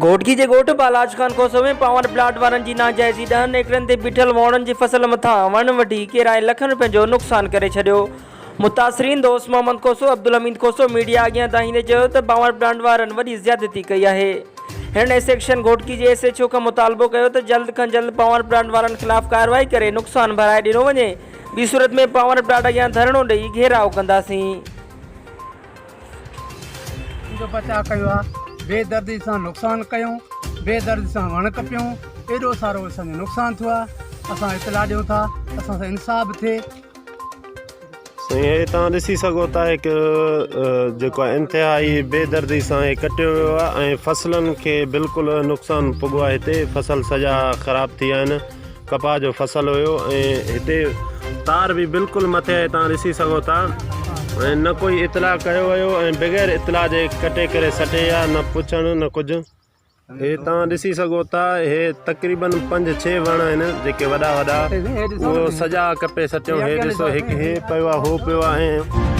گهوٽڪي جي ڳوٺ Balach Khan Khoso ۾ power plant وارن جي ناجائزي ڏهن ايڪڙن تي بيٺل ووڻن جي فصل مٿان وڻ وڍي ڪيرائي لکن رپين جو نقصان ڪري ڇڏيو. متاثرين دوست محمد کوسو، عبدالحميد کوسو ميڊيا اڳيان دانهيندي چيو ته پاور پلانٽ وارن وڏي زيادتي ڪئي آهي. هنن اي سيڪشن گهوٽڪي جي ايس ايڇ او کان مطالبو ڪيو ته جلد کان جلد پاور پلانٽ وارن خلاف ڪارروائي ڪري نقصان ڀرائي ڏنو وڃي ٻي صورت ۾ پاور پلانٽ اڳيان ڌرڻو ڏئي گهيراء ڪنداسين. جو بچاء ڪيو آ بي دردي سان نقصان ڪيون بي دردي سان وڻ ڪپيون ايڏو سارو اسان جو نقصان ٿيو آ اسان اطلاع ڏيون ٿا اسان سان انصاف ٿئي. سائين هي توهان ڏسي سگهو ٿا هڪ جيڪو آهي انتهائي بي دردي سان هي ڪٽيو ويو آهي ۽ فصلن کي بلڪل نقصان پڳو آهي هتي فصل سڄا خراب ٿي ويا آهن ڪپاهه جو فصل هيو ۽ هتي تار به بلڪل مٿي آهي توهان ڏسي سگهو ٿا ۽ نه ڪوئي اطلاع ڪيو ويو ۽ بغير اطلاع جي ڪٽي ڪري سٽي ويا نه پڇڻ نه ڪجهه هي توهان ڏسي سگهو ٿا هي تقريبن پنج ڇهه وڻ آهن جيڪي وڏا وڏا اهو سڄا ڪپي سٽيو هي ڏسو هڪ هي پيو آهي هو پيو آهي.